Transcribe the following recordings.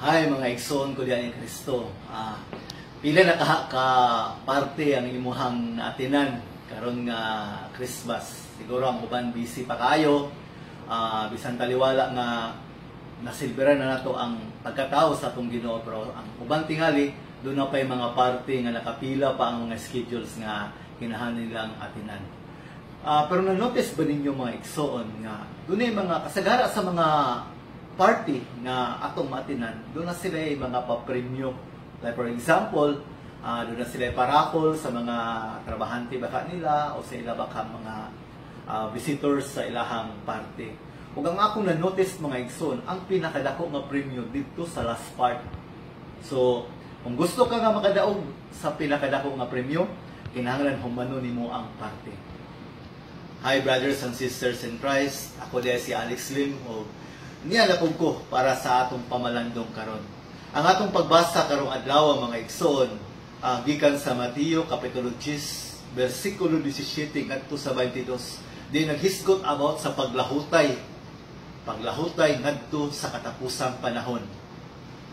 Hi, mga igsoon ko diha ni Kristo. Pila na ka party ang imuhang naatinan karon nga Christmas? Siguro ang uban busy pa kayo. Bisan taliwala nga nasilbiran na nato ang pagkatao sa atong Ginoo, pero ang uban tingali doon na pa yung mga party nga nakapila pa ang mga schedules nga kinahanglan nilang atinan. Pero na-notice ba ninyo, mga igsoon, nga doon yung mga kasagara sa mga party nga atong maatinan, doon na sila yung mga papremyo? Like for example, doon na sila pa-raffle sa mga trabahante baka nila o sa ila baka mga visitors sa ilahang party. Ug ang akong na-notice, mga igsoon, ang pinakadako nga premyo dito sa last part. So, kung gusto ka nga makadaog sa pinakadako nga premyo, kinahanglan humano nimo ang party. Hi, brothers and sisters in Christ, ako diay si Alex Lim o niya ko para sa atong pamalandong karon. Ang atong pagbasa karong adlaw, mga igsoon, gikan sa Mateo kapitulo 10 bersikulo 17 ngadto sa 22, di naghisgot about sa paglahutay. Paglahutay ngadto sa katapusang panahon.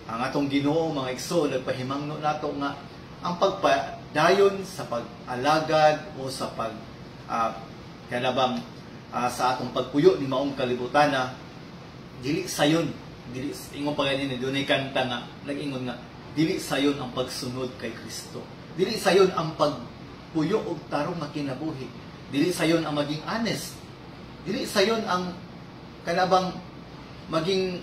Ang atong Ginoo, mga igsoon, nagpahimangno nato nga ang pagpadayon sa pag-alagad o sa pag kanabang sa atong pagpuyo ni maong kalibutana, dili sayon, dili ingon pa gani, dunay kanta nga nag-ingon nga dili sayon ang pagsunod kay Kristo, dili sayon ang pagpuyo og tarong nga kinabuhi, dili sayon ang maging honest, dili sayon ang kanabang maging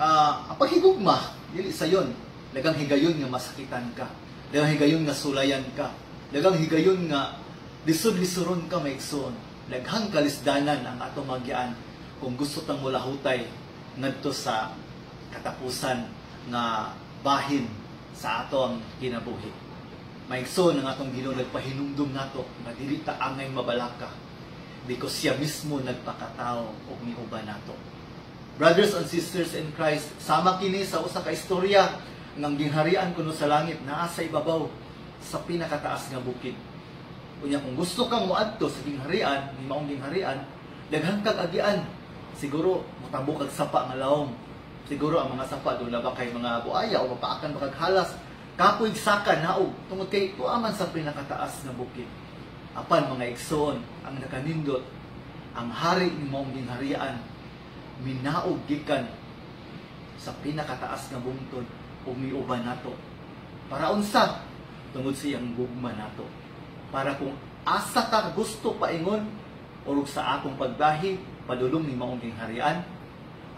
ang paghigugma, dili sayon. Daghang higayon nga masakitan ka, daghang higayon nga sulayan ka, daghang higayon nga lisod-lisuron ka, maigsoon. Daghang kalisdanan ang atong magyaan kung gusto tang mulahutay ngadto sa katapusan nga bahin sa ato ang kinabuhi. Maigsoon, ang atong Ginoo nagpahinumdum nato nga dili ta angay mabalaka because siya mismo nagpakatao og miuban nato. Brothers and sisters in Christ, sama kini sa usa ka istorya nga ang gingharian kuno sa langit naa sa ibabaw sa pinakataas nga bukid. Unya kung gusto kang moadto sa gingharian, ni maong gingharian, daghan kag agian. Siguro motabok kag sapa nga lawom. Siguro ang mga sapa doon na ba kay mga buaya o mapaakan ba kag halas. Kapoy saka naog tungod kay tuwa man sa pinakataas nga bukid. Apan, mga igsoon, ang nakanindot, ang hari ni maong gingharian minaog gikan sa pinakataas nga bungtod ug miuban nato. Para unsa? Tungod siyang gugma nato. Para kung asa ka gusto paingon or sa atong pagbahi padulong ni maong gingharian,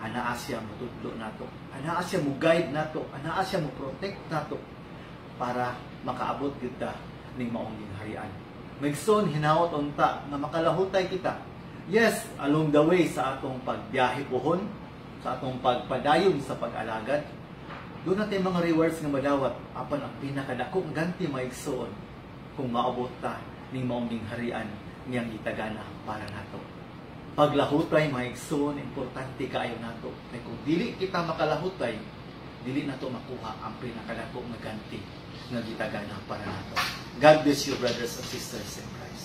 anaa siya motudlo nato. Anaa siya mo guide nato, anaa siya mo protect nato para makaabot gyud ta ning maong gingharian. Maigsoon, hinaot unta nga makalahutay kita. Yes, along the way sa atong pagbiyahe puhon, sa atong pagpadayon sa pag-alagad, doon natin mga rewards nga madawat, apan ang pinakadakong ganti, maigsoon, kung maabot ta ning maong gingharian niyang gitagana para nato. Paglahutay, mga igsoon, importante kaayo nato. Kay kung dili kita makalahutay, dili nato makuha ang pinakadako nga ganti nga gitagana para nato. God bless you, brothers and sisters in Christ.